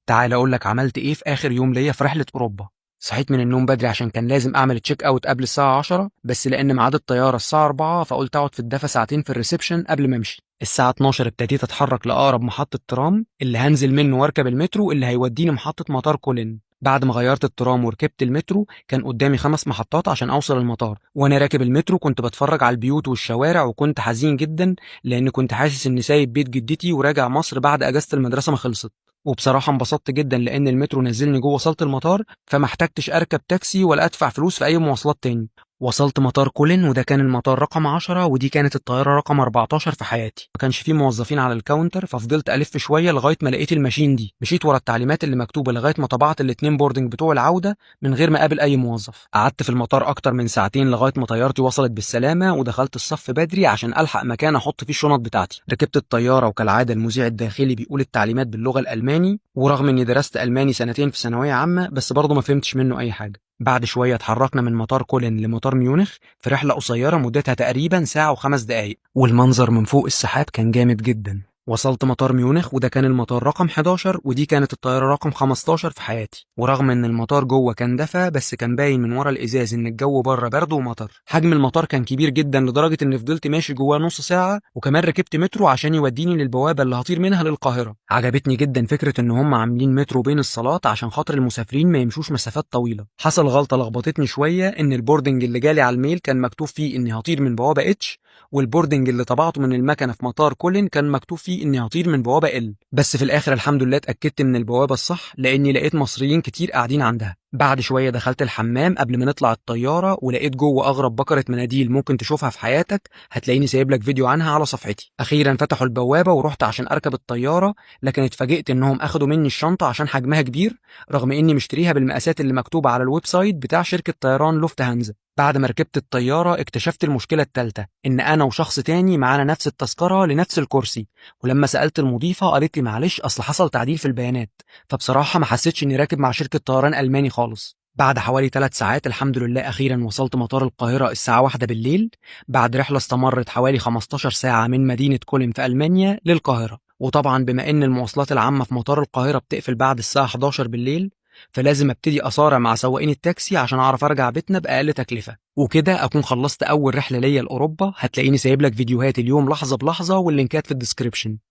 تعال اقول لك عملت ايه في اخر يوم ليا في رحله اوروبا. صحيت من النوم بدري عشان كان لازم اعمل check out قبل الساعة 10، بس لان ميعاد الطيارة الساعة 4 فقلت اقعد في الدفا ساعتين في ال reception قبل ما امشي. الساعة 12 ابتديت اتحرك لاقرب محطة ترام اللي هنزل منه واركب المترو اللي هيوديني محطة مطار كولن. بعد ما غيرت الترام وركبت المترو كان قدامي 5 محطات عشان اوصل المطار. وانا راكب المترو كنت بتفرج على البيوت والشوارع وكنت حزين جدا لان كنت حاسس اني سايب بيت جدتي وراجع مصر بعد اجازه المدرسة ما خلصت. وبصراحة انبسطت جدا لأن المترو نزلني جوه صالة المطار، فما احتجتش أركب تاكسي ولا أدفع فلوس في أي مواصلات تاني. وصلت مطار كولن وده كان المطار رقم 10، ودي كانت الطيارة رقم 14 في حياتي. ما كانش فيه موظفين على ال counter، ففضلت ألف شوية لغاية ما لقيت ال machine دي. مشيت ورا التعليمات اللي مكتوبة لغاية ما طبعت الاتنين boarding بتوع العودة من غير ما اقابل أي موظف. قعدت في المطار أكتر من ساعتين لغاية ما طيارتي وصلت بالسلامة، ودخلت الصف بدري عشان ألحق مكان أحط فيه الشنط بتاعتي. ركبت الطيارة وكالعادة المذيع الداخلي بيقول التعليمات باللغة الألماني، ورغم إني درست ألماني سنتين في ثانوية عامة بس برضه ما فهمتش منه أي حاجة. بعد شوية اتحركنا من مطار كولن لمطار ميونخ في رحلة قصيرة مدتها تقريبا ساعة وخمس دقايق، والمنظر من فوق السحاب كان جامد جدا. وصلت مطار ميونخ وده كان المطار رقم 11، ودي كانت الطيارة رقم 15 في حياتي. ورغم ان المطار جوه كان دفا بس كان باين من ورا الازاز ان الجو بره برد ومطر. حجم المطار كان كبير جدا لدرجة اني فضلت ماشي جواه نص ساعة، وكمان ركبت مترو عشان يوديني للبوابة اللي هطير منها للقاهرة. عجبتني جدا فكرة ان هم عاملين مترو بين الصالات عشان خاطر المسافرين ما يمشوش مسافات طويلة. حصل غلطة لخبطتني شوية، ان ال boarding اللي جالي على ال mail كان مكتوب فيه اني هطير من بوابة H، وال boarding اللي طبعته من المكنه في مطار كولن كان مكتوب فيه اني هطير من بوابه L. بس في الاخر الحمد لله اتاكدت من البوابة الصح لاني لقيت مصريين كتير قاعدين عندها. بعد شوية دخلت الحمام قبل ما نطلع الطيارة ولقيت جوه اغرب بكره مناديل ممكن تشوفها في حياتك، هتلاقيني سايب لك فيديو عنها على صفحتي. اخيرا فتحوا البوابة ورحت عشان اركب الطيارة، لكن اتفاجئت انهم اخدوا مني الشنطة عشان حجمها كبير رغم اني مشتريها بالمقاسات اللي مكتوبة على ال website بتاع شركة طيران لوفت هانزا. بعد ما ركبت الطيارة اكتشفت المشكلة الثالثة، إن أنا وشخص تاني معانا نفس التذكرة لنفس الكرسي، ولما سألت المضيفة قالت لي معلش أصل حصل تعديل في البيانات. فبصراحة ما حسيتش إني راكب مع شركة طيران ألماني خالص. بعد حوالي 3 ساعات الحمد لله أخيرا وصلت مطار القاهرة الساعة 1 بالليل، بعد رحلة استمرت حوالي 15 ساعة من مدينة كولن في ألمانيا للقاهرة. وطبعا بما إن المواصلات العامة في مطار القاهرة بتقفل بعد الساعة 11 بالليل، فلازم ابتدي اصارع مع سواقين التاكسي عشان اعرف ارجع بيتنا باقل تكلفة. وكده اكون خلصت اول رحله ليا لاوروبا. هتلاقيني سايب لك فيديوهات اليوم لحظة بلحظة واللينكات في ال description.